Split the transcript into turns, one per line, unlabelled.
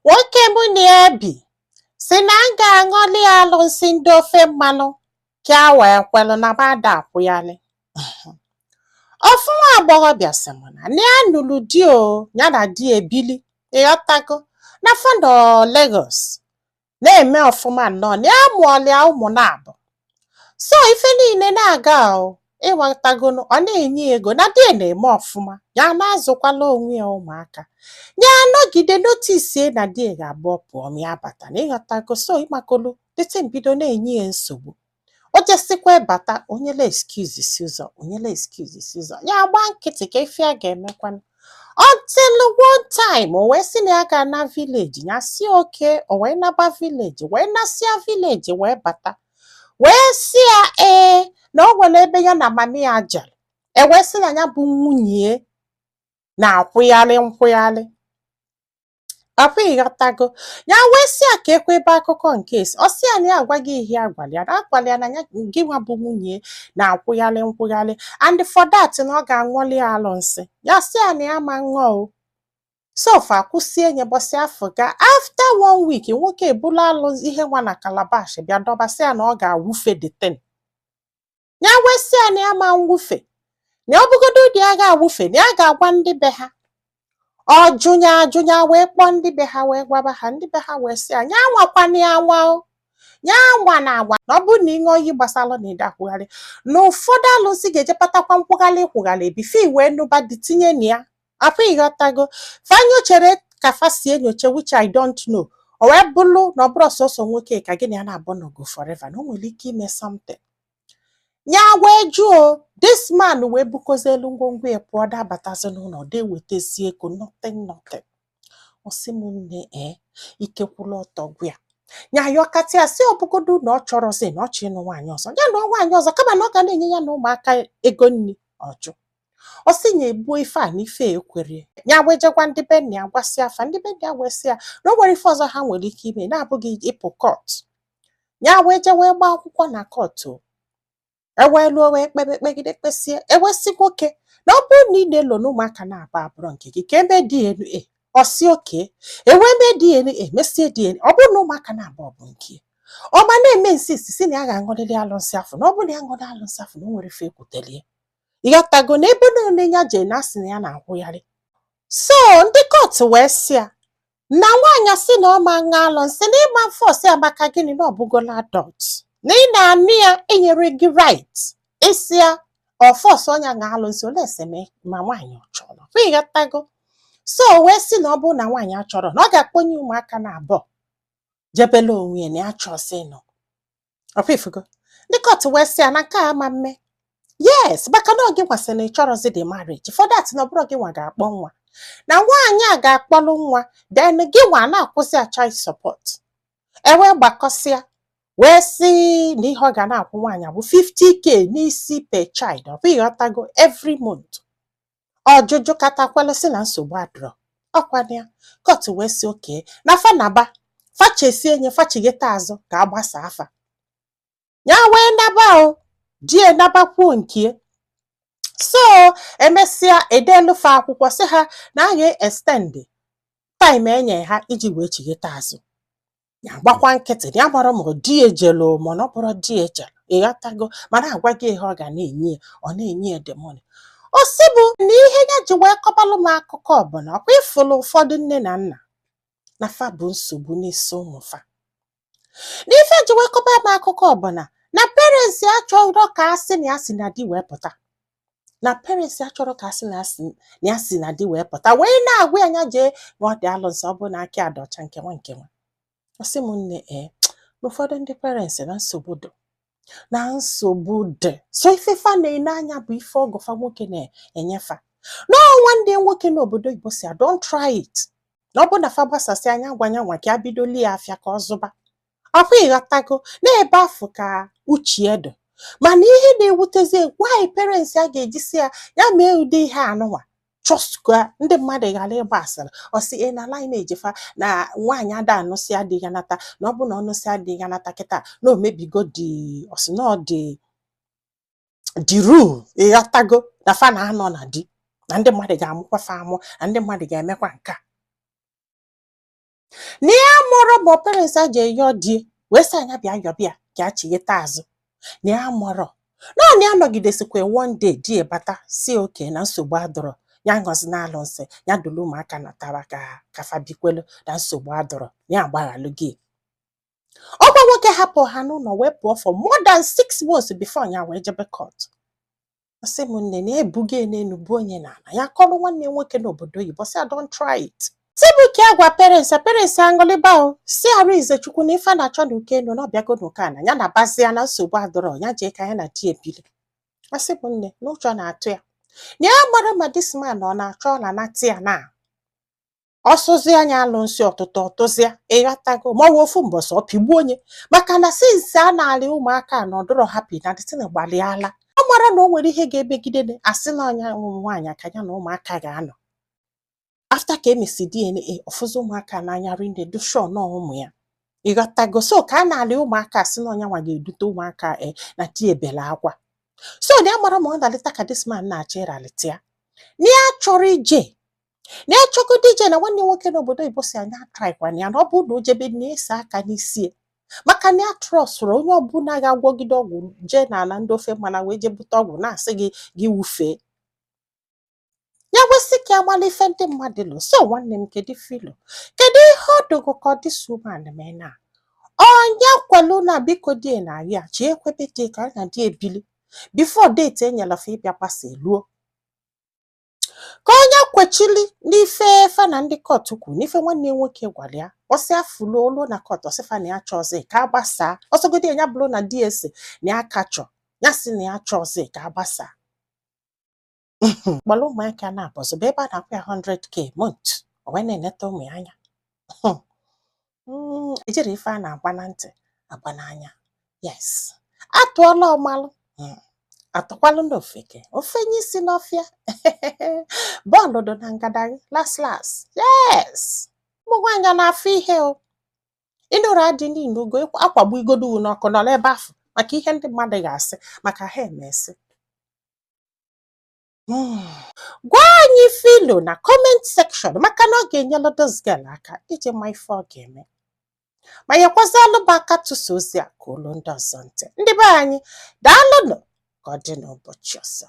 Nwoke mụ na ya bi si na m ga-aṅụli ya alụsị ndị ofe mmanụ ka a wee kwelụ na m ada akwụghalị. Ofu nwa agbọghọbịa sị m na ya nụrụ di o, ya na di ebili, ịghọtago, na fa nọ Lagos na-eme ọfụma nnọọ, na ya mụọlịa ụmụ na-abụ. So ife niile na-aga o, ịghọtagonu, ọ na-enye ya ego na di ya na-eme ọfụma, ya na-azụkwala onwe ya ụmụaka. Ya nọgide notice na di ya ga-abụ ọ pụọ ma ya bata na, ịghọtago. So ịmakolu the bido na-enye ya nsogbu. O jesikwa bata, onyela excuse si ụzọ, onyela excuse si ụzọ, ya agba nkịtị ka ife a ga-emekwanụ, until one time o wee sị na ya ga-ana village. Ya si oke, o wee naba village, wee nasịa village, wee bata, wee sị ya ee, na o nwere ebe ya na mami ya jere, e wee sị na ya bụ nwunye na-akwụghalị nkwụghalị akwa, ịghọtago. Ya wee sị ya ka ekwe ebe akụkọ nke esi. Ọ sị ya na ya agwa gị ihe agwala ya, na agwala ya na ya gị nwa bụ nwunye na-akwụghalị nkwụghalị, and for that na ọ ga-aṅụli ya alụnsị. Ya sị ya na ya ma ṅụọ o. So fa kwụsie nye bọsị afọ ga. After one week, nwoke ebulu alụ ihe nwa na calabash bịa dọbasị ya na ọ ga-awụfe the thing. Ya wee sị ya na ya ma nwufe, na ọ bụgodo dị ya ga-awụfe, na ya ga-agwa ndị be ha. Ọ jụnya ajụnya, wee kpọọ ndị be ha, wee gwaba ha. Ndị be ha wee sị ya ya anwakwana ya anwa o, ya anwa na agwa, na ọ bụrụ na ị ṅụọ iyi gbasara na ịda akwụgharị, na ụfọdụ alụsị ga-eje patakwa nkwụgharị ịkwụgharị ebife wee nụba dị tinye na ya akwa, ịghọtago. Fa nyonchere ka fa si enyocha, which I don't know. O wee bụrụ na ọ bụrụ sọsọ nwoke ka gị na ya na-abụ nọgo forever, na o nwere ike ime something. Ya wee jụọ this man, wee bukozie elu ngwongwo ya pụọ, dabatazi n'ụlọ, de wetezi ego, nothing, nothing. Ọ sị m nne, ee, ike kwụlụ ọtọ gwa ya. Ya yọkatị ya sị ọbụgodu na ọ chọrọzi, na ọ chọ ịnụ nwaanyị ọzọ, ya nụọ nwaanyị ọzọ, kama na ọ ga na-enye ya na ụmụaka ego nri. Ọjụ. Ọ sị ya egbuo ife a na ife a ekwere ya. Wee jekwa ndị be nna ya gwasị afa. Ndị be nna ya wee sị ya na o nwere ife ọzọ ha nwere ike ime na-abụghị ịpụ court. Ya wee je wee gbaa akwụkwọ na court o. Ewee lụọ, wee kpebe, kpegide, kpesie, ewesị nwoke na ọ bụrụ na ị na-elo na ụmụaka na-abụ abụrọ nke gị, ka eme DNA. Ọ sị oke, ewee mee DNA, mesie DNA, ọ bụrụ na ụmụaka na-abụ ọ bụ nke ya. Ọ ma na-eme nsi isi si na ya ga-aṅụrịrị alụnsị afọ, na ọ bụrụ na ya ṅụrụ alụnsị afọ, na o nwere ife ekwutelie, ịghọtago, na ebe niile ya jee na asị na ya na-akwụgharị. So ndị court wee sị ya na nwaanyị sị na ọ ma ṅụ alụnsị na ịma force ya, maka gịnị? Na ọ bụgola adult, na ị na-anụ ya enyere gị right ịsị ya ọ force ọnya ṅụ alụnsị ole ese ma nwaanyị ọ chọrọ, ịghọtago. So wee sị na ọ bụrụ na nwaanyị achọrọ, na ọ ga-akpọnye ụmụaka na abụọ jebele onwe ya, na ya chọsị nọ ọkwa ifugo. Ndị court wee sị ya na nke a ama mme, yes, maka na ọ gị nwasị na ị chọrọzi the marriage. For that, na ọ bụrụ gị nwa ga-akpọ nwa, na nwaanyị a ga-akpọlụ nwa, then gị nwa na-akwụsị ya child support. Ewee gbakọsịa, wee sị na ihe ọ ga na-akwụ nwaanyị bụ 50K n'isi per child, ọ bụ ịghọtago, every month. Ọjụjụ katakwelu, sị na nsogbu adịrọ ọkwana ya. Court wee sị oke na fa naba, fa chesie nye, fa chigheta azụ ka a gbasa afa. Ya wee naba o die, nabakwuo nke. So emesịa, edelufe akwụkwọ sị ha na a ga-extend time enye ha iji wee chigheta azụ. Ya gbakwa nkịtị, ya gbara ma ọ di ejelu ma ọ bụrụ di ejelu, ịghọtago, mana agwa gị ihe ọ ga na-enye ya, ọ na-enye ya the money. O si bụ na ihe ya ji wee kọbalụ m akụkọ bụ na ọkwa ịfụlụ ụfọdụ nne na nna na fa bụ nsogbu n'isi ụmụ fa. N'ife ji wee kọba m akụkọ bụ na parents achọrọ ka a sị na ya si na di wee pụta, na parents achọrọ ka a sị na ya si na di wee pụta, wee na-agwa ya anya jee ma ọ dị alụsị, ọ bụ na aka adọcha nkewa nkewa. Ọ sị m nne, ee, na ụfọdụ ndị parents na nsogbu dị, na nsogbu dị. So ife fa na-ene anya bụ ife ọgọfa nwoke na-enyefa n'ọnwa. Ndị nwoke n'obodo oyibo si, "Don't try it," na ọ bụ na fa gbasasị anya gwa nya nwa ka a bidoli ya afịa ka ọ zụba ọkwa, ịghọtago, na-ebe afọ ka uchie dị. Mana ihe na-ewutezi, why parents a ga-eji si ya ya mee ụdị ihe anụnwa, just ka ndị mmadụ ghara ịgba asịrị. Ọ sị na lineage fa na nwaanyị ada anụsị adịghị anata, na ọ bụ na ọnụsị adịghị anata kịta, na o mebigo dị. Ọ sị na ọ dị the rule, ịghọtago, na fa na-anọ na di, na ndị mmadụ ga-amụkwa fa amụ, na ndị mmadụ ga-emekwa nke a. Na ya mụrụ ma parents a ji eyọ di wee sị anya bịa yọbịa ka a chigheta azụ. Na ya mụrụ naanị ya nọgidesikwa. One day di bata si oke na nsogbu adọrọ, ya ṅụzi na alụnsị, ya dulu ụmụaka na tawa ka kafa bikwelu na nsogbu adọrọ, ya agbaghalụ gị. Ọgwa nwoke hapụ ha n'ụlọ wee pụọ for more than 6 months before ya wee jebe court. Sị m nne na ebugo n'elu bụ onye n'ala ya kọrọ nwanne ya nwoke n'obodo oyibo, sị, "I don't try it." Si bụ ka ya gwa parents, parents aṅụlịba o si arụ ize chukwu na ife a na-achọ n'uko elu na ọbịago n'uko ana ya na bazia na nsogbu adọrọ, ya jee ka ya na di ebili. Asị bụ nne na ụjọ na-atụ ya, na ya gbara ma this man ọ na-achọ ọla nata ya na ọsụzi anya alụ nsị ọtụtụ ọtụzịa, ịghọtago? Ma ọ wụ ofu mbọsị ọ pigbuo onye, maka na since a na-alị ụmụaka na ọdụrọ happy na the thing gbalịala. Ọ mara na o nwere ihe ga-emegide asị na ọnya ụmụ nwaanyị ka ya na ụmụaka ga-anọ after ka emesi DNA ọfụzi ụmụaka n'anya rinne du sure nọ ụmụ ya, ịghọtago? So ka a na-alị ụmụaka, asị na ọnya nwa ga-edute ụmụaka e na di ebele akwa. So na ya mara ma ọ na-alịta ka this man na-achọ ịralite ya, na ya chọrọ ije, na ya chọgodo ije na nwanne nwoke n'obodo oyibo si anya trykwana ya, na ọ bụrụ na o jebe na-ese aka n'isi ya, maka na ya trustụrụ onye ọbụla ga-agwọgide ọgwụ jee n'ala ndị ofe mmanụ wee jee bute ọgwụ na-asị gị gị wufee ya. Wesị ka agbala ife ndị mmadụ lụ. So nwanne m, kedu filo, kedu ihe ọ dogo ka ọ dịsi umeala mee na onye kwelu na biko die na ya chi ekwebe die ka ya na di ebili before date enyela fa ịbịa gbasa eluo, ka onye kwechili n'ife fa na ndị court kwu n'ife nwanne ya nwoke gwara ya? Ọsị afụlo olu na court, ọsịfa na ya chọzi ka agbasaa ọsọgodi ya bụrụ na DSA na ya kachọ ya, sị na ya chọzi ka agbasaa kpọrọ ụmụaka na abọzụ bụ ebe a na-akwụ ya 100K month, o wee na-eneta ụmụ ya anya. Ejiri ife a na-agba na ntị agba n'anya. Yes, atụọla ọmalụ, atụkwalụ n'ofeke ofenye isi n'ọfịa bọọlụ dị na ngada gị. Last last, yes, ụmụ nwaanyị na-afụ ihe o ịnụrụ adị niile ugo akwagbu igodo n'ọkụ nọ n'ebe afọ maka ihe ndị mmadụ ga-asị maka ha emesị. Gwa anyị filo na comment section, maka na ọ ga-enyelu this girl aka iji ma ife ọ ga-eme, ma nyekwazịalụ m aka tụsa ozi a ka olu ndị ọzọ ntị. Ndị be anyị, daalụnụ. Ka ọ dị n'ụbọchị ọzọ.